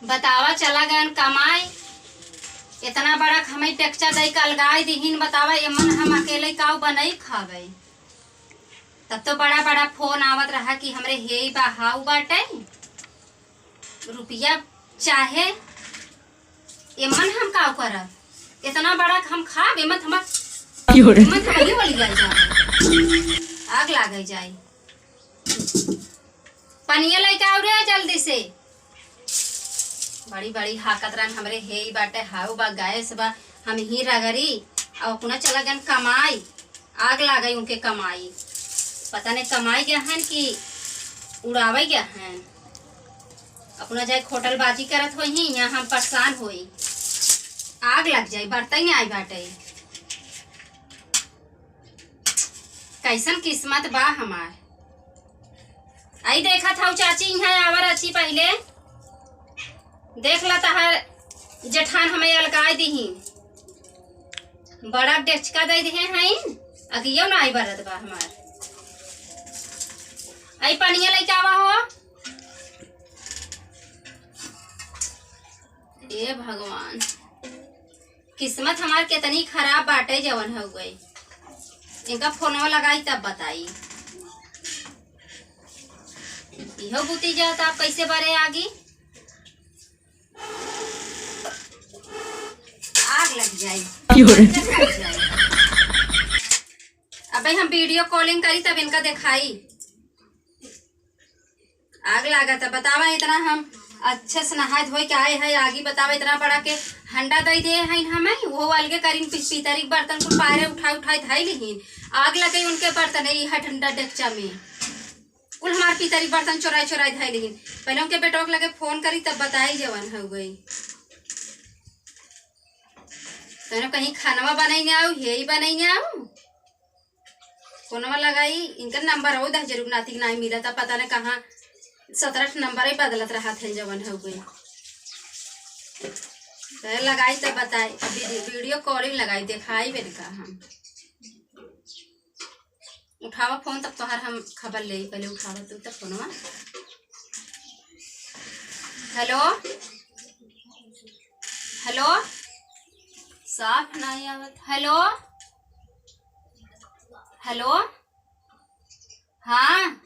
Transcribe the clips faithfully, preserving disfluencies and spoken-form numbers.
बतावा, चला गयन कमाए, इतना बड़ा हमें डेकचा दई के अलगाई दिहिन। बतावा, एमन हम अकेले काऊ बनई खावे? तब तो बड़ा बड़ा फोन आवत रहा कि हमरे हेई बा, हाउ बाटे, रुपया चाहे। एमन हम काऊ करब? इतना बड़ा हम खाब, एमन हमार, क्यों रे? एमन हमारी वाली जाए जाए, आग लागे जाए। पनिया लेके आओ रे जल्दी से। बड़ी बड़ी हाकत रहन, हमरे हेई बाटे, हाउ बा, गैस बा, हम ही रगरी, और अपना चला गन कमाई। आग लागे उनके कमाई। पता नहीं कमाई गया हन कि उड़ावे गया हन। अपना जाए होटलबाजी करत होई ही, यहाँ हम परेशान होई। आग लग जाई, बरतई नहीं आई बाटे। कैसन किस्मत बा हमार। आई देखत हऊ चाची, इहाँ आवर अच्छी पहिले। देख ला तहार जेठान हमें अलगाय दिही। बड़ा डेचका दे दिहे हैं, अगियो ना आई बरत बा हमार। आई पनिया लेके आवा हो। ए भगवान, किस्मत हमार कितनी खराब बाटे, जवन हो गई। इनका फोनवा लगाई तब बताई। इहो बुती जात, आप कैसे बरे आगी? आग लग जाई। क्यों रे? अबे हम वीडियो कॉलिंग करी तब इनका दिखाई। आग लागत है, बतावा, इतना हम अच्छे से नहाए धोए के आए हैं, आगी बतावा, इतना बड़ा के हंडा दे दे हैं हमें, वो अलगे करीन पी-, पीतरी के बर्तन कुल पायरे उठाए उठाए धई लिहिन। आग लगे उनके बर्तन, ई हठंडा डेकचा में कुल हमार पीतरी के बर्तन चोराए चोराए धई लिहिन। पहले उनके बेटवा के लगे फोन करी तब बताई जवन हो गई। तनो कहीं खानवा बनाई ना आऊ, हेई बनाई ना आऊ। फोनवा लगाई, इनका नंबर हो दह जरूर नाती के नाई मिला था, पता नहीं कहाँ सत्रह नंबर ही बदलत रहा थे जवन हो गई। तो लगाई तो बताई, अभी वीडियो कॉलिंग लगाई, दिखाई बेन का हम। उठावा फोन तब तोहार हम खबर ले, पहले उठावा तू तब फोनवा। हेलो, हेलो, साफ नहीं आवत। हेलो, हेलो, हाँ,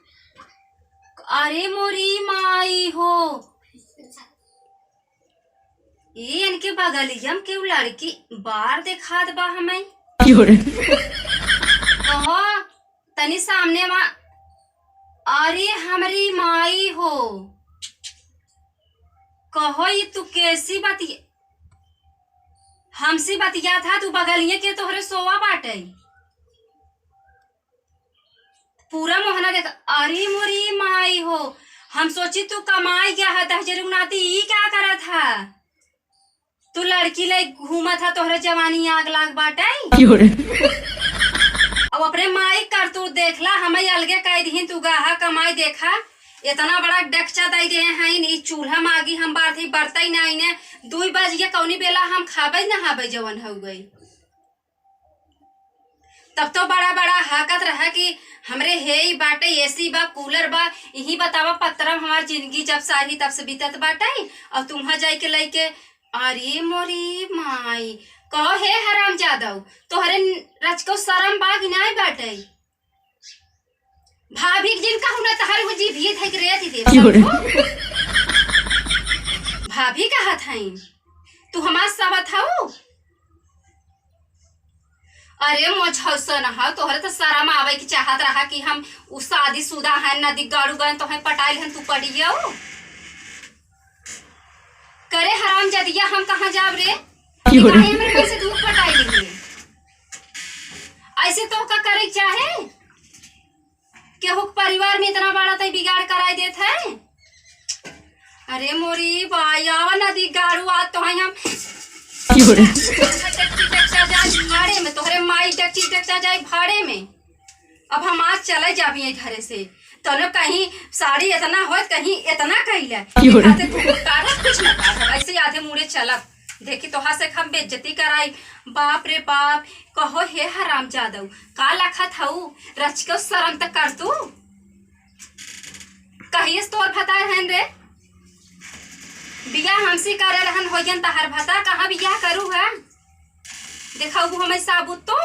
अरे मोरी माई हो, ये इनके बगलिया में केहू लड़की बार देखात बा हमें। क्यों रे? कहो, तनी सामने वा, अरे हमरी माई हो, कहो, ये तू कैसी बतिया, हमसे बतिया था, तू बगलिए के तोहरे सोवा बाटे। पूरा मोहना देख, अरे मोरी माई हो, हम सोची तू कमाई गया है, दह जरूर नाती, ई क्या करत है? तू लड़की ले घूमत है, तोहरे जवानी आग लाग बाटे। क्यों रे? अब अपने माई करतूत देखला, हमें अलगे कह दिहिन, तू गाहा कमाई देखा, इतना बड़ा डकचा दे दे हैं, ई चूल्हा मागी हम बार थी बरतई ना इने, दुई बज गया, कौनी बेला हम खाबे नहाबे जवन हो गई। तब तो बड़ा बड़ा हाकत रहा कि हमरे हेई बाटे, एसी बा, कूलर बा, यही बतावा पत्रा में हमार जिंदगी जब से आई तब से बीतत बाटे, और तुम्हा जाए के लेके, अरे मोरी माई, कहो हे हराम जादव, तोहरे रचको शरम बा कि नाई बाटे? भाभी के जिन कहू ना तहर वो जीभिए धइक रेत दे। क्यों रे? भाभी कहत हईन, तू हमार सवत हऊ? अरे मोझौसन हऊ, तोहरे तो शरम आवे के चाहत रहा कि हम उ शादीशुदा हैं, नदी गाड़ू गए, तोहे पटाइल हन, तू पड़ियो। करे हराम जदिया, हम कहाँ जाब रे? क्यों रे? काहे हमरे पैसे तू पटाई लेंगे? ऐसे तो का करे के चाहे? केहू के परिवार में इतना बड़ा तई बिगाड़ कराई देत है। अरे मोरी बाई, आवा नदी गाड़ू, आज तो हम क्यों रे? डेकची डेकचा जाए भाड़े में, तोहरे माई डेकची डेकचा जाए भाड़े में। अब हम आज चले जाबी ये घरे से। तनो कहीं साड़ी इतना होत, कहीं इतना कइले। क्यों रे? खाते तू कागज कुछ ना कागज, ऐसे आधे मुड़े चलब। देखी तोहा से हम बेइज्जती कराई। बाप रे बाप, कहो हे हराम जादव, का लखत हऊ? रचको शरम त कर तू। कहिए से तोर भतार हन रे? बियाह हमसे करे रहन होइयन, तहार भतार कहाँ बियाह करू है? देखाऊ हमें साबुत तू।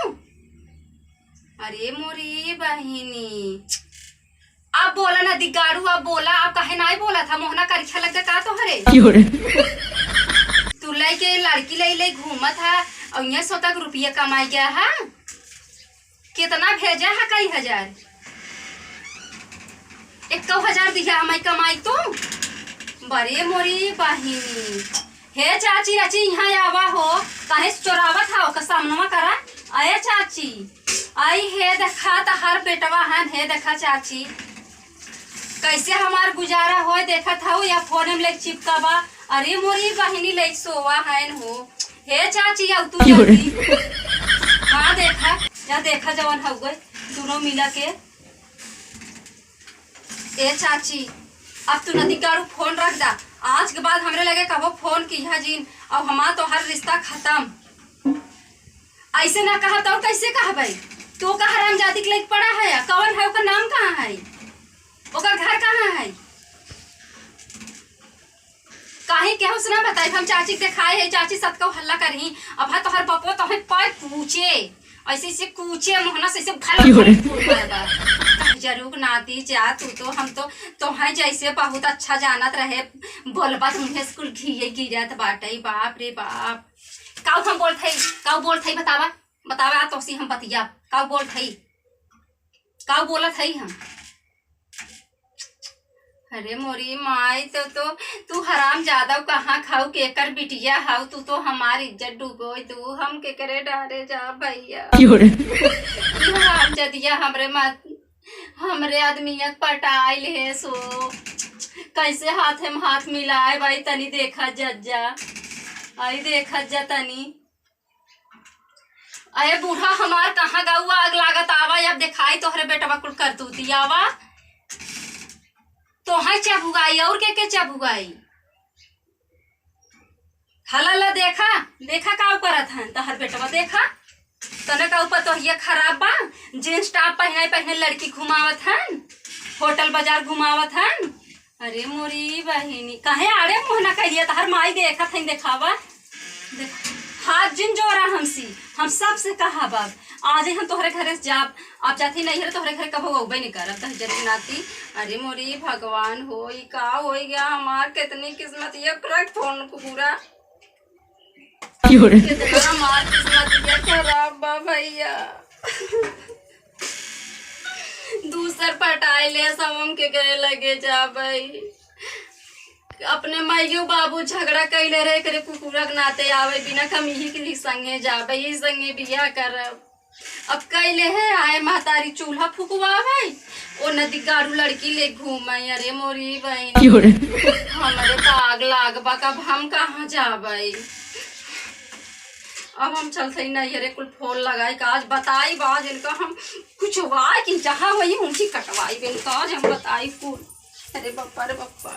अरे मोरी बहिनी, अब बोला ना दिगाड़ू, अब बोला, अब काहे नाई बोला था? मोहना करिछा लग गया का तोहरे? क्यों रे? तू लइके लड़की लइ लइ घूमत है और यहाँ सौ तक रुपया कमाई गया है। कितना भेजा है? कई हजार? एक्को हजार दिया हमारी कमाई तू। बरे मोरी बहिनी, हे चाची, अची यहाँ आवा हो, काहे से चोरावत हो का सामनवा करा? अये चाची, आई हे देखा तहार बेटवा हन, हे देखा चाची, कैसे हमार गुजारा होय देखत हऊ या फोन में लेके चिपका बा। अरे मोरी बहिनी लेके सोवा हन हो। हे चाची, आऊ तू क्यों रे? जल्दी। हाँ देखा, या देखा जवन हऊ गए दोनों मिला के। ए चाची, अब तू नदी कारू फोन रख दा। आज के बाद हमरे लगे कबो फोन किहा जिन, अब हमार तोहार रिश्ता खत्म। ऐसे ना कहा तो कैसे कहबे? तू का हरामजादी के लेके पड़ा है? कौन है, ओकर नाम कहाँ है? ओकर घर कहाँ है? काहे केहू से ना बताई, हम चाची के देखाए है, चाची सतकौ हल्ला करही। अब हा तोहर बपो तोहे पाए पूछे, ऐसे से कूचे मोहना से, से भला क्यों रे? भला फूल मारबा। कह जरूर नाती जा, तू तो, हम तो तोहे जैसे बहुत अच्छा जानत रहे, बोलबा तो मुँहे से कुल घिये गिरत बाटे, बाप रे बाप। काऊ हम बोलत हई, काऊ बोलत हई बतावा, बतावा तोसी हम बतिया, काऊ बोलत हई, काऊ बोलत हई हम। अरे मोरी माई, तो, तो तू हराम ज्यादा कहाँ खाऊ, केकर बिटिया हाउ, तू तो हमार इज्जत डूबोई दू, हम केकरे डारे जा भैया। क्यों रे? ई हराम जदिया हमरे मत, हमरे आदमिया के पटाइल है सो, कैसे हाथे में हाथ मिलाए भाई, तनी देखा जज्जा, आई देखा जा तनी। अरे बूढ़ा हमार कहाँ गऊ आग लागत, आवा अब देखाई तोहरे बेटवा कुल करतूती, आवा। तोहे चबुआई, और के के चबुआई? हला ला देखा, देखा काउ करत हन तोहर बेटवा, देखा। तने का ऊपर तो ये खराब बा, जींस टॉप पहिने पहिने लड़की घुमावत हन, होटल बाजार घुमावत हन। अरे मोरी बहिनी, काहे आड़े मुँह ना कहिए? तहर माई देखत हईन, देखावा। देख, हाथ जिन जोड़ा हमसी, हम सबसे कहा बाब, आज ही हम तोहरे घरे से जाब, अब जाती नहीं है तोहरे घरे कबो अउबे नहीं करब, दहिजर के नाती। अरे मोरी भगवान हो, ई का होई गया हमार, कितनी किस्मत ये रख फोन को पूरा। क्यों रे? कितना हमार किस्मत ये खराब बा भैया। दूसर पटाए ले सब हम के करे लगे जा भाई। अपने माइयो बाबू झगड़ा कैले रहे, एकरे कुकुरा के नाते आवे, बिना कम यही के संगे जाबे, यही संगे बियाह करब। अब कैले है आए महतारी चूल्हा फुकवावे, ओ नदी गाड़ू लड़की ले घूमे। अरे मोरी बहन, क्यों रे? हमरे तो आग लाग बा, अब हम कहाँ जाबे? अब हम चलते ही नहीं, अरे कुल फोन लगाई का आज बताई बा, आज इनका हम कुछ वाई कि जहाँ वही उनकी कटवाई बे इनका आज हम बताई कुल। अरे बप्पा रे बप्पा।